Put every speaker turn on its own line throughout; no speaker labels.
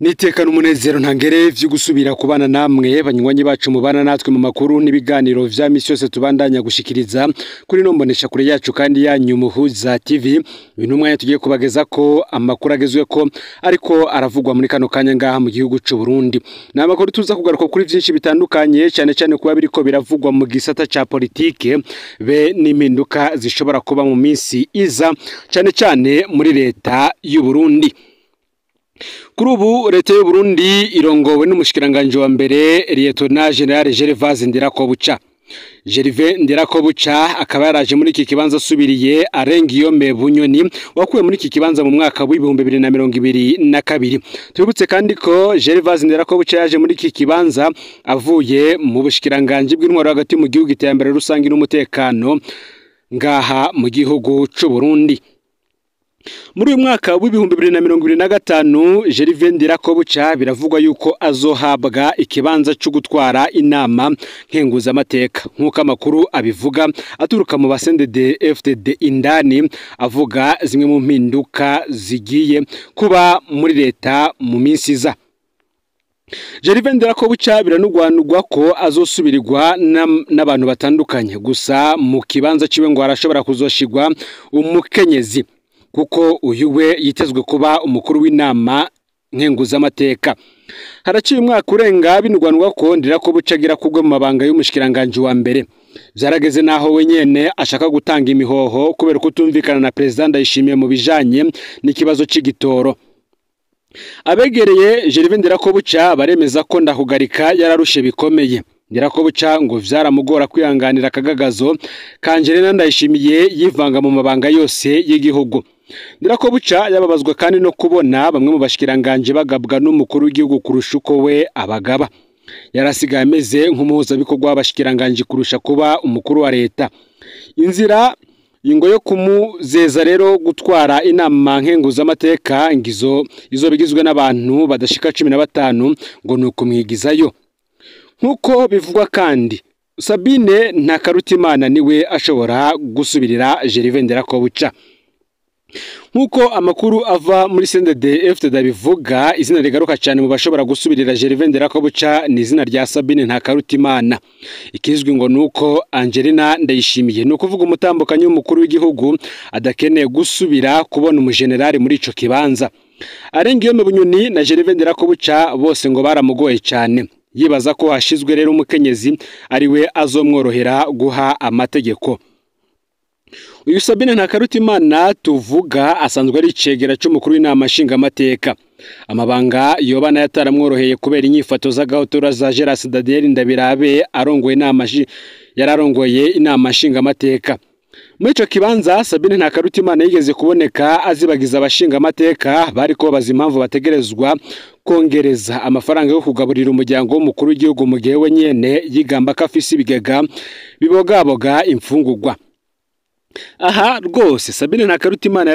Nitekana umunezero ntangere vyo gusubira kubana namwe banywanyi bacu mubana natwe mu makuru n'ibiganiro vya misi yose tubandanya gushikiriza kuri nombonesha kure yacu kandi yanyu Muhuza TV. Uyu mwanya tugiye kubageza ko amakuru agezwe ko ariko aravugwa muri kano kanya ngaha mu gihugu c'u Burundi. Ni amakuru tuza kugaruka kuri vyinshi bitandukanye, cyane cyane kuba biriko biravugwa mu gisata ca politike be n'impinduka zishobora kuba mu minsi iza, cyane cyane muri leta y'u Burundi. Kuri ubu leta y'u Burundi irongowe n'umushikiranganje wa mbere Lieutenant General Gervais Ndirakobuca. Gervais Ndirakobuca akaba yaraje muri iki kibanza asubiriye Arengiyome Bunyoni wakuwe muri iki kibanza mu mwaka w'2022. Tubibutse kandi ko Gervais Ndirakobuca yaje muri iki kibanza avuye mu bushikiranganje bw'intwaro hagati mu gihugu, iterambere rusangi n'umutekano ngaha mu gihugu c'u Burundi. Muri uyu mwaka w'2025 Gervais Ndirakobuca biravugwa yuko azohabwa ikibanza cyo gutwara inama nkenguzamateka, nk'uko amakuru abivuga aturuka mu basendede FDD indani, avuga zimwe mu mpinduka zigiye kuba muri leta mu minsi iza. Gervais Ndirakobuca biranugwanugwa ko azosubirirwa n'abantu batandukanye, gusa mu kibanza ciwe ngo arashobora kuzoshigwa umukenyezi, kuko uyu we yitezwe kuba umukuru w'inama nkenguzamateka. Haraciye umwaka urenga binugwanugwa ko Ndirakobuca agira kugwa mu mabanga y'umushikiranganje wa mbere. Vyarageze naho wenyene ashaka gutanga imihoho kubera kutumvikana na President Ndayishimiye mu bijanye n'ikibazo c'igitoro. Abegereye Gervais Ndirakobuca baremeza ko Ndakugarika yararushe bikomeye. Ndirakobuca ngo vyaramugora kwihanganira akagagazo Angelina Ndayishimiye yivanga mu mabanga yose y'igihugu. Ndirakobuca yababazwa kandi no kubona bamwe mu bashikiranganje bagabwa n'umukuru w'igihugu kurusha uko we abagaba. Yarasigaye ameze nk'umuhuzabikorwa w'abashikiranganje kurusha kuba umukuru wa leta. Inzira ingo yo kumuzeza rero gutwara inama nkenguzamateka ngizo izo bigizwe n'abantu badashika 15 ngo nukumwigizayo. Nkuko bivugwa kandi Sabine Ntakarutimana niwe ashobora gusubirira Gervais Ndirakobuca. Nkuko amakuru ava muri CNDD FDD bivuga, izina rigaruka cyane mu bashobora gusubirira Gervais Ndirakobuca ni izina rya Sabine Ntakarutimana. Ikizwi ngo nuko Angelina Ndayishimiye, ni ukuvuga umutambukanyi w'umukuru w'igihugu, adakeneye gusubira kubona umugenerali muri ico kibanza. Arengiyome Bunyoni na Gervais Ndirakobuca bose ngo baramugoye cyane. Yibaza ko hashizwe rero umukenyezi ariwe azomworohera guha amategeko. Uyu Sabine Ntakarutimana tuvuga asanzwe ari icegera c'umukuru w'inama nshingamateka. Amabanga yoba nayo ataramworoheye kubera inyifato z'agahotora za Gerard Daniel Ndabirabe arongoye inama yararongoye inama nshingamateka. Muri ico kibanza Sabine Ntakarutimana yigeze kuboneka azibagiza abashingamateka bariko baza impamvu bategerezwa kongereza amafaranga yo kugaburira umuryango w'umukuru w'igihugu mu gihe we nyene yigamba ko afise ibigega bibogaboga imfungurwa. Aha rwose Sabine Ntakarutimana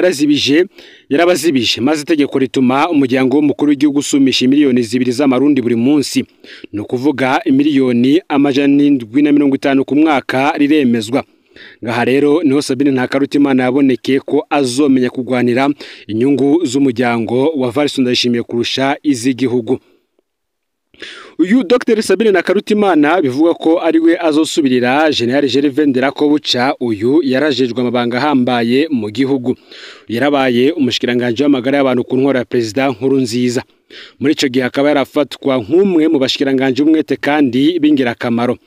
yarabazibije maze itegeko rituma umuryango w'umukuru w'igihugu usumisha miliyoni 2 z'amarundi buri munsi, ni ukuvuga miliyoni 750 ku mwaka riremezwa. Ngaha rero niho Sabine Ntakarutimana yabonekeye ko azomenya kugwanira inyungu z'umuryango wa Varisi Ndayishimiye kurusha iz'igihugu. Uyu Dr Sabine Ntakarutimana bivuga ko ariwe azosubirira General Gervais Ndirakobuca. Uyu yarajejwe amabanga ahambaye mu gihugu, yarabaye umushikiranganje w'amagara y'abantu ku ntwaro ya President Nkurunziza. Muri ico gihe akaba yarafatwa nk'umwe mu bashikiranganje umwete kandi b'ingirakamaro.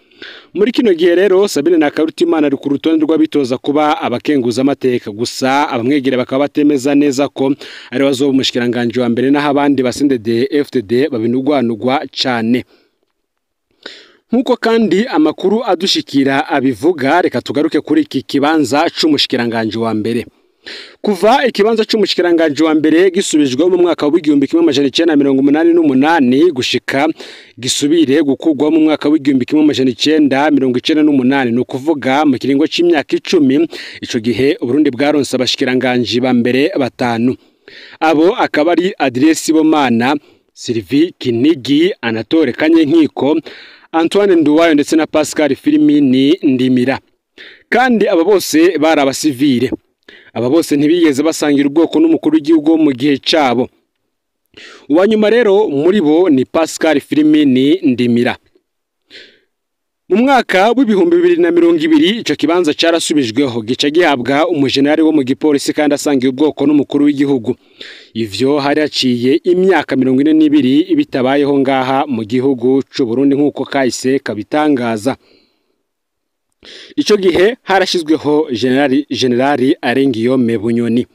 Muri kino gihe rero Sabine Ntakarutimana ari ku rutonde rw'abitoza kuba abakenguza amateka, gusa abamwegere bakaba batemeza neza ko ari bazoba umushikiranganje wa mbere, naho abandi basendede FDD babinugwanugwa cane. Nkuko kandi amakuru adushikira abivuga, reka tugaruke kuri iki kibanza c'umushikiranganje wa mbere. Kuva ikibanza c'umushikiranganje wa mbere gisubijwe mu mwaka w'1988 gushika gisubire gukugwa mu mwaka w'1998, ni ukuvuga mu kiringo c'imyaka 10. Ico gihe Uburundi bwaronse abashikiranganje ba mbere batanu. Abo akaba ari Adrien Sibomana, Sylvie Kinigi, Anatole Kanyenkiko, Antoine Nduwayo ndetse na Pascal Filimini Ndimira. Kandi aba bose bari abasivile. Aba bose ntibigeze basangira ubwoko n'umukuru w'igihugu mu gihe cabo. Uwa nyuma rero muri bo ni Pascal Firimini Ndimira. Mu mwaka w'2020 ico kibanza carasubijweho gica gihabwa umujenerali wo mu gipolisi kandi asangiye ubwoko n'umukuru w'igihugu. Ivyo hari haciye imyaka 42 bitabayeho ngaha mu gihugu c'u Burundi nk'uko kahise kabitangaza. Ico gihe harashizweho generali Arengiyome Bunyoni.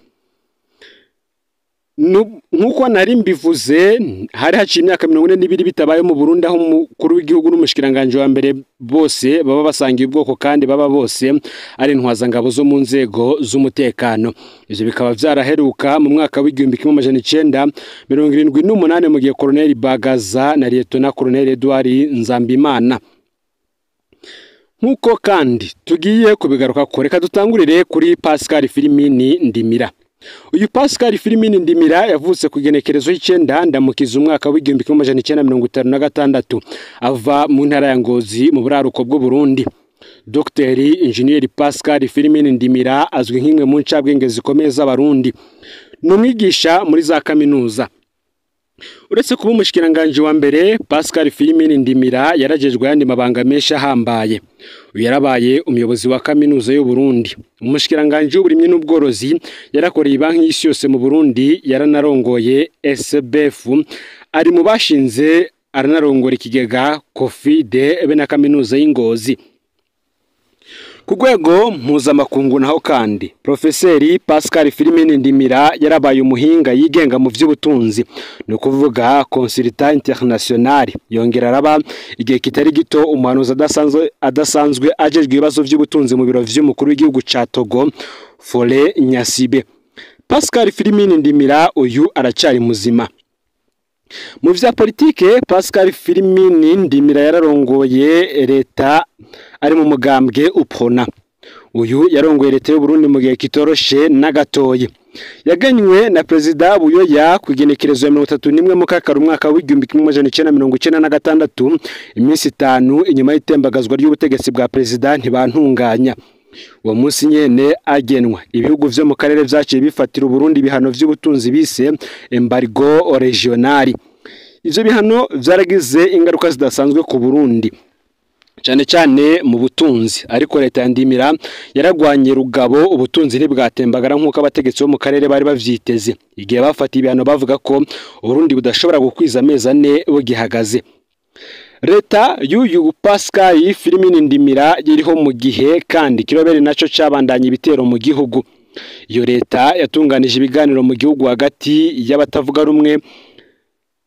Nk'uko nari mbivuze, hari haciye imyaka 42 bitabaye mu Burundi aho umukuru w'igihugu n'umushikiranganje wa mbere bose baba basangiye ubwoko kandi baba bose ari intwazangabo zo mu nzego z'umutekano. Ivyo bikaba vyaraheruka mu mwaka w'1978 mu gihe Colonel Bagaza na Lieutenant Colonel Edouard Nzambimana. Nk'uko kandi tugiye kubigaruka ko, reka dutangurire kuri Pascal Firimini Ndimira. Uyu Pascal Firimini Ndimira yavutse ku igenekerezo y'icenda Ndamukiza umwaka w'1956, ava mu ntara ya Ngozi mu buraruko bw'u Burundi. Dr Engineer Pascal Firimini Ndimira azwi nk'imwe mu ncabwenge zikomeye z'Abarundi. Ni umwigisha muri za kaminuza. Uretse kuba umushikiranganje wa mbere, Pascal Firimini Ndimira yarajejwe ayandi mabanga menshi ahambaye. Uyu yarabaye umuyobozi wa kaminuza y'u Burundi, umushikiranganje w'uburimyi n'ubworozi, yarakoreye banki y'isi yose mu Burundi, yaranarongoye SBF, ari mu bashinze aranarongora ikigega Kofide be na kaminuza y'Ingozi. Ku rwego mpuzamakungu naho kandi, Profeseri Pascal Firimini Ndimira yarabaye umuhinga yigenga mu vy'ubutunzi, ni ukuvuga consultant international. Yongera araba igihe kitari gito umuhanuzi adasanzwe ajejwe ibibazo vy'ubutunzi mu biro vy'umukuru w'igihugu ca Togo, Fole Nyasibe. Pascal Firimini Ndimira uyu aracari muzima. Mu vya politike, Pascal Firimini Ndimira yararongoye leta ari mu mugambwe Uprona. Uyu yarongoye leta y'u Burundi mu gihe kitoroshe na gatoyi. Yaganywe na Perezida Buyoya ku igenekerezo ya 31 Mukakaro umwaka w'1996, iminsi 5 inyuma y'itembagazwa ry'ubutegetsi bwa Perezida Ntibantunganya. Uwo munsi nyene agenwa, ibihugu vyo mu karere vyaciye bifatira Burundi ibihano vy'ubutunzi bise embargo regional. Ivyo bihano vyaragize ingaruka zidasanzwe ku Burundi, cyane cyane mu butunzi, ariko leta ya Ndimira yaragwanye rugabo, ubutunzi ntibwatembagara nk'uko abategetsi bo mu karere bari bavyiteze. Igihe bafatiye ibihano bavuga ko Burundi budashobora gukwiza amezi 4 bugihagaze. Leta y'uyu Pascal Firimini Ndimira yiriho mu gihe kandi kirobere naco cabandanye ibitero mu gihugu. Iyo leta yatunganije ibiganiro mu gihugu hagati y'abatavuga rumwe,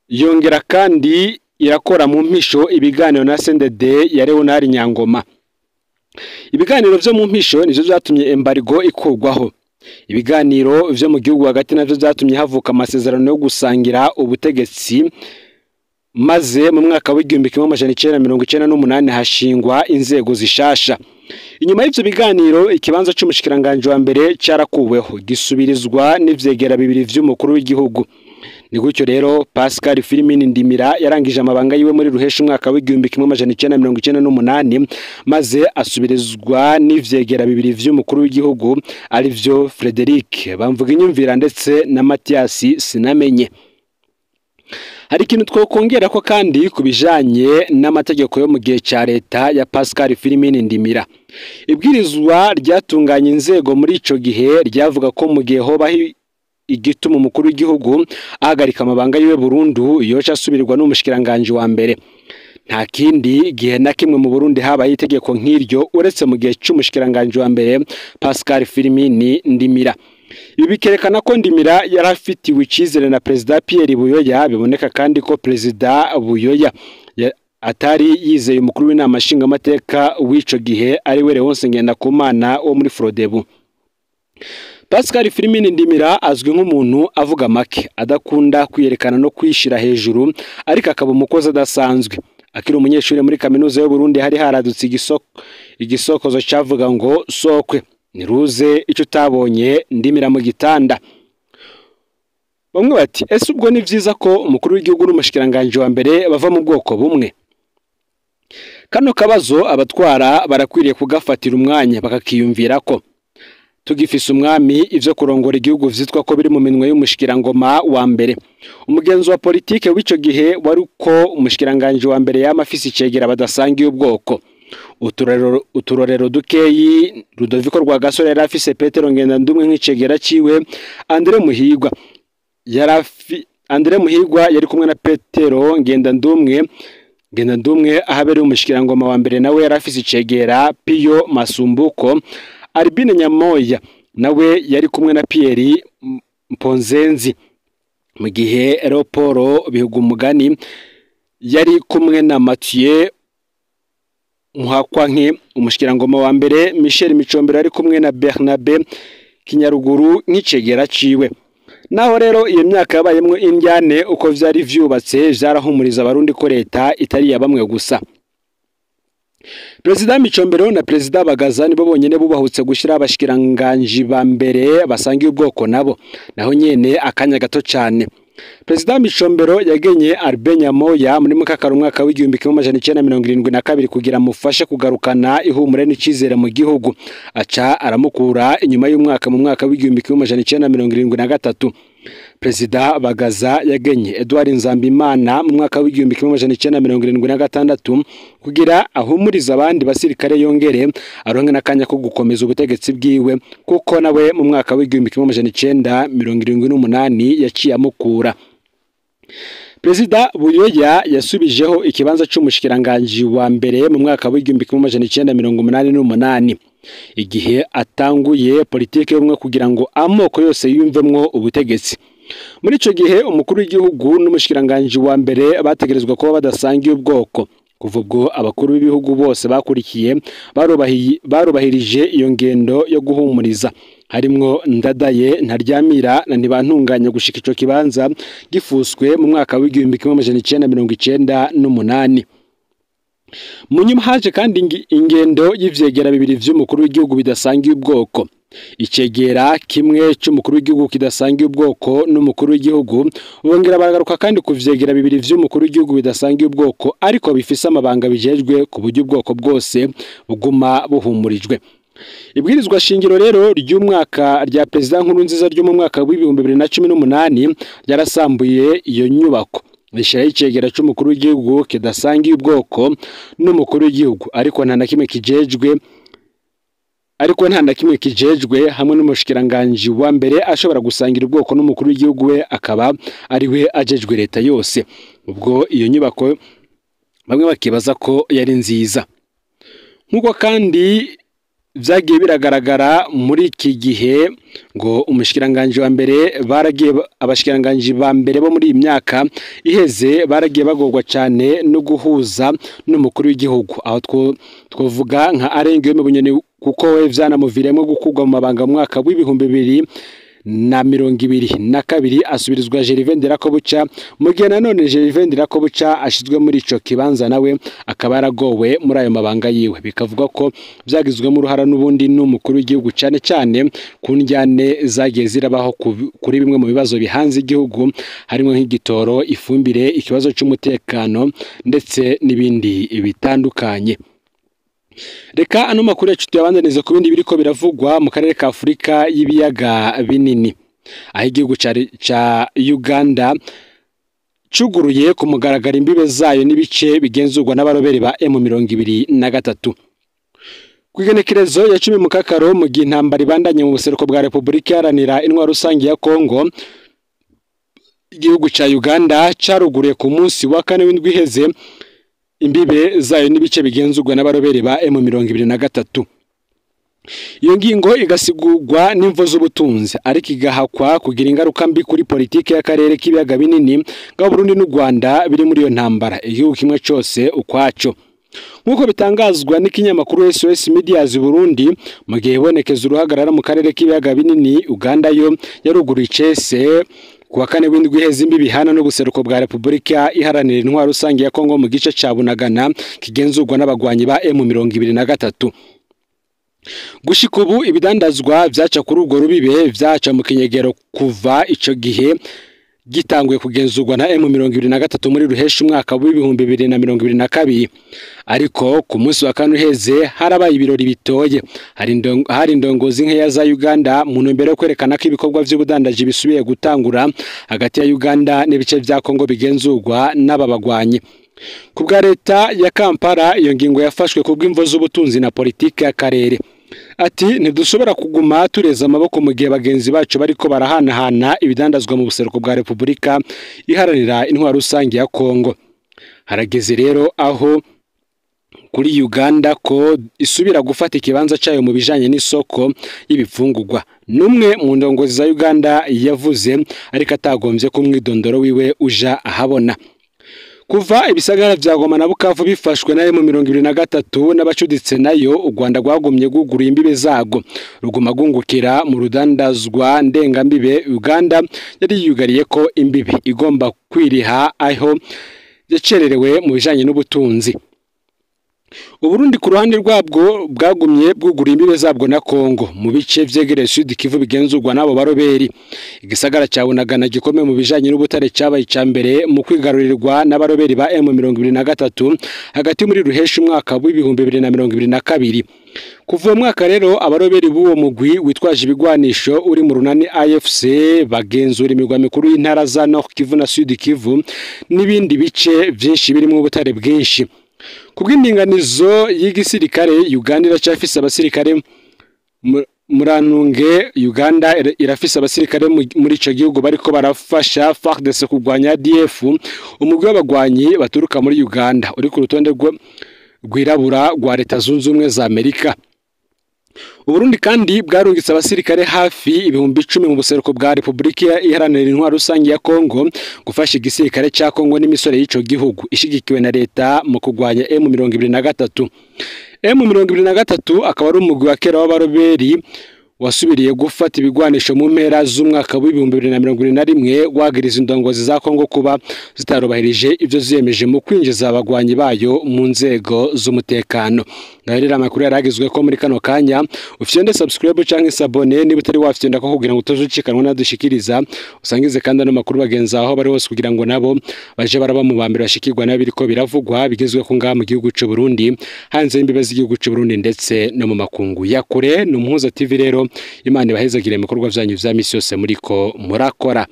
yongera kandi irakora mu mpisho ibiganiro na CNDD ya Leonard Nyangoma. Ibiganiro vyo mu mpisho nivyo vyatumye embargo ikurwaho. Ibiganiro vyo mu gihugu hagati navyo vyatumye havuka amasezerano yo gusangira ubutegetsi, maze mu mwaka w'1998 hashingwa inzego zishasha. Inyuma y'ivyo biganiro, ikibanza c'umushikiranganje wa mbere carakuweho gisubirizwa n'ivyegera bibiri vy'umukuru w'igihugu. Ni gutyo rero Pascal Firimini Ndimira yarangije amabanga yiwe muri Ruhesha umwaka w'1998, maze asubirizwa n'ivyegera bibiri vy'umukuru w'igihugu arivyo Frederic Bamvuginyumvira ndetse na Mathias Sinamenye. Hari ikintu twokongera ko kandi kubijanye n'amategeko yo mu gihe ca leta ya Pascal Firimini Ndimira. Ibwirizwa ryatunganya inzego muri ico gihe ryavuga ko mu gihe hoba igituma umukuru w'igihugu ahagarika amabanga yiwe burundu, yoca asubirwa n'umushikiranganje wa mbere. Nta kindi gihe na kimwe mu Burundi habaye itegeko nk'iryo uretse mu gihe c'umushikiranganje wa mbere Pascal Firimini Ndimira. Ibi bikerekana ko Ndimira yarafitiwe icizere na Perezida Pierre Buyoya. Biboneka kandi ko Perezida Buyoya atari yizeye umukuru w'inama nshingamateka w'ico gihe ari we Leonce Ngendakumana wo muri Frodebu. Pascal Firimini Ndimira azwi nk'umuntu avuga make, adakunda kwiyerekana no kwishira hejuru, ariko akaba umukozi adasanzwe. Akiri umunyeshuri muri kaminuza y'u Burundi hari haradutse igisokozo cavuga ngo sokwe niruze ico utabonye Ndimira mu gitanda. Bamwe bati ese ubwo ni vyiza ko umukuru w'igihugu n'umushikiranganje wa mbere bava mu bwoko bumwe? Kano kabazo abatwara barakwiriye kugafatira umwanya bakakiyumvira ko. Tugifise umwami, ivyo kurongora igihugu vyitwa ko biri mu minwe y'umushikirangoma wa mbere. Umugenzi wa politike w'ico gihe wari uko umushikiranganje wa mbere yama afise icegera badasangiye ubwoko. Uturorero dukeyi, Rudoviko Rwagasore yari afise Petero Ngendandumwe nk'icegera ciwe, Andre Muhigwa yari kumwe na Petero Ngendandumwe ahabereye umushikirangoma wa mbere, nawe yari afise icegera Pio Masumbuko. Albine Nyamoya nawe yari kumwe na Pierre Mponzenzi, mu gihe Leopold Bihugumugani yari kumwe na Mathieu Muhakwanke. Umushikirangoma wa mbere Michel Micombero ari kumwe na Bernabe Kinyaruguru nk'icegera ciwe. Naho rero iyo myaka yabayemwo indyane, uko vyari vyubatse vyarahumuriza abarundi ko leta itari ya bamwe gusa. Perezida Micombero na Perezida Bagaza nibo bonyene bubahutse gushira abashikiranganji ba mbere basangiye ubwoko nabo, naho nyene akanya gato cane. Perezida Micombero yagenye Albert Nyamoya muri mukakaro umwaka w'1972 kugira mufashe kugarukana ihumure n'icizere mu gihugu, aca aramukura inyuma y'umwaka mu mwaka w'1973. Perezida Bagaza yagenye Edouard Nzambimana mu mwaka w'1976 kugira ahumurize abandi basirikare, yongere aronke n'akanya ko gukomeza ubutegetsi bwiwe, kuko nawe mu mwaka w'1978 yaciye amukura. Perezida Buyoya yasubijeho ikibanza c'umushikiranganji wa mbere mu mwaka w'1988, igihe atanguye politike y'ubumwe kugira ngo amoko yose yiyumvemwo ubutegetsi. Muri ico gihe umukuru w'igihugu n'umushikiranganji wa mbere bategerezwa kuba badasangiye ubwoko. Kuva ubwo abakuru b'ibihugu bose bakurikiye barubahirije iyo ngendo yo guhumuriza, harimwo Ndadaye, Ntaryamira na Ntibantunganya, gushika ico kibanza gifuswe mu mwaka w'1998. Mu nyuma haje kandi ingendo y'ivyegera bibiri vy'umukuru w'igihugu bidasangiye ubwoko. Icegera kimwe c'umukuru w'igihugu kidasangiye ubwoko n'umukuru w'igihugu, bongera baragaruka kandi ku vyegera bibiri vy'umukuru w'igihugu bidasangiye ubwoko ariko bifise amabanga bijejwe, ku buryo ubwoko bwose buguma buhumurijwe. Ibwirizwa shingiro rero ry'umwaka rya Perezida Nkurunziza ryo mu mwaka w'2018 ryarasambuye iyo nyubako, rishyiraho icegera c'umukuru w'igihugu kidasangiye ubwoko n'umukuru w'igihugu, ariko nta na kimwe kijejwe hamwe n'umushikiranganji wa mbere ashobora gusangira ubwoko n'umukuru w'igihugu, we akaba ari we ajejwe leta yose. Ubwo iyo nyubako bamwe bakibaza ko yari nziza. Nk'uko kandi vyagiye biragaragara muri iki gihe ngo umushikiranganji wa mbere baragiye, abashikiranganji ba mbere bo muri iyi myaka iheze baragiye bagorwa cyane no guhuza n'umukuru w'igihugu, aho twovuga nka Arengewe Bunyoni, kuko we vyanamuviriyemwo gukurwa mu mabanga mu mwaka w'2022 asubirizwa Gervais Ndirakobuca, mu gihe nanone Gervais Ndirakobuca ashizwe muri ico kibanza nawe akaba yaragowe muri ayo mabanga yiwe. Bikavuga ko vyagizwemo uruhara n'ubundi n'umukuru w'igihugu, cane cane ku njyane zagiye zirabaho kuri bimwe mu bibazo bihanze igihugu, harimo nk'igitoro, ifumbire, ikibazo c'umutekano ndetse n'ibindi bitandukanye. Reka ano makuru yacu tuyabandanize ku bindi biriko biravugwa mu karere ka Afurika y'ibiyaga binini, aho igihugu ca Uganda cuguruye ku mugaragaro imbibe zayo n'ibice bigenzurwa n'abaroberi ba M23. Kw'igenekerezo ya 10 mukakaro, mu gihe intambara ibandanye mu buseruko bwa Repubulika Iharanira Intwaro Rusange ya Kongo, igihugu ca Uganda caruguruye ku munsi wa kane w'indwi iheze imbibe zayo n'ibice bigenzurwa n'abaroberi ba M23. Iyo ngingo igasigurwa n'imvo z'ubutunzi, ariko igahakwa kugira ingaruka mbi kuri politike y'akarere k'ibiyaga binini, ngaho Burundi n'u Rwanda biri muri iyo ntambara, igihugu kimwe cose ukwaco. Nk'uko bitangazwa n'ikinyamakuru SOS Medias Burundi, mu gihe ibonekeza uruhagarara mu karere k'ibiyaga binini, Uganda yo yaruguruye icese kuwa kane w'indwi iheze imbibi hana n'ubuseruko bwa Repubulika Iharanira Intwaro Rusange ya Kongo mu gice ca Bunagana kigenzurwa n'abagwanyi ba M23. Gushika ubu ibidandazwa vyaca kuri urwo rubibe vyaca mu kinyegero kuva ico gihe gitanguye kugenzurwa na M23 muri Ruheshi umwaka w'2022. Ariko ku munsi wa kane uheze harabaye ibirori bitoye, hari indongozi nkeya za Uganda mu ntumbero yo kwerekana ko ibikorwa vy'ubudandaji bisubiye gutangura hagati ya Uganda n'ibice vya Kongo bigenzurwa n'aba bagwanyi. Ku bwa leta ya Kampala, iyo ngingo yafashwe ku bw'imvo z'ubutunzi na politike y'akarere. Ati ntidushobora kuguma tureza amaboko mu gihe bagenzi bacu bariko barahanahana ibidandazwa mu buseruko bwa Repubulika Iharanira Intwaro Rusange ya Kongo. Harageze rero aho kuri Uganda ko isubira gufata ikibanza cayo mu bijanye n'isoko y'ibifungurwa. Numwe mu ndongozi za Uganda yavuze, ariko atagombye ko umwidondoro wiwe uja ahabona. Kuva ibisagara vya Goma na Bukavu bifashwe na M23 n'abacuditse nayo, u Rwanda rwagumye rwuguruye imbibe zago, ruguma gungukira mu rudandazwa ndengambibe. Uganda yari yugariye ko imbibe igomba kwiriha aho yacererewe mu bijanye n'ubutunzi. Uburundi ku ruhande rwabwo bwagumye bwuguruye imbibe zabwo na Kongo mu bice vyegereye Sud Kivu bigenzurwa n'abo baroberi. Igisagara ca Bunagana gikomeye mu bijanye n'ubutare cabaye ica mbere mu kwigarurirwa n'abaroberi ba M23 hagati muri Ruheshi umwaka w'2022. Kuva uwo mwaka rero abaroberi b'uwo mugwi witwaje ibigwanisho uri mu runani AFC bagenzura imigwa mikuru y'intara za Nord Kivu na Sud Kivu n'ibindi bice vyinshi birimwo ubutare bwinshi. Kubw'indinganizo y'igisirikare, Uganda iracafise abasirikare muranunge. Uganda irafise abasirikare muri ico gihugu bariko barafasha FARDC kurwanya ADF, umugwi w'abagwanyi baturuka muri Uganda uri ku rutonde rwirabura rwa Leta Zunze Ubumwe za Amerika. Uburundi kandi bwarungitse abasirikare hafi 10,000 mu buseruko bwa Repubulika Iharanira Intwaro Rusange ya Kongo gufasha igisirikare ca Kongo n'imisore y'ico gihugu ishigikiwe na leta mu kurwanya M23. M23 akaba ari umugwi wa kera w'abaroberi wasubiriye gufata ibigwanisho mu mpera z'umwaka w'2021, wagiriza indongozi za Kongo kuba zitarubahirije ivyo ziyemeje mu kwinjiza abagwanyi bayo mu nzego z'umutekano. Ngaho rero amakuru yaragizwe ko muri kano kanya, ufyonde subscribe canke s'abonner niba utari wafyonda ko kugira ngo utazucikanwa nadushikiriza, usangize kandi ano makuru bagenzi aho bari hose kugira ngo nabo baje baraba mu bambere bashikirwa nabiriko biravugwa bigezwe ko ngaha mu gihugu c'u Burundi, hanze y'imbibe z'igihugu c'u Burundi ndetse no mu makungu ya kure. Ni Umuhuza TV rero, Imana ibahezagire mu bikorwa vyanyu vya misi yose muriko murakora.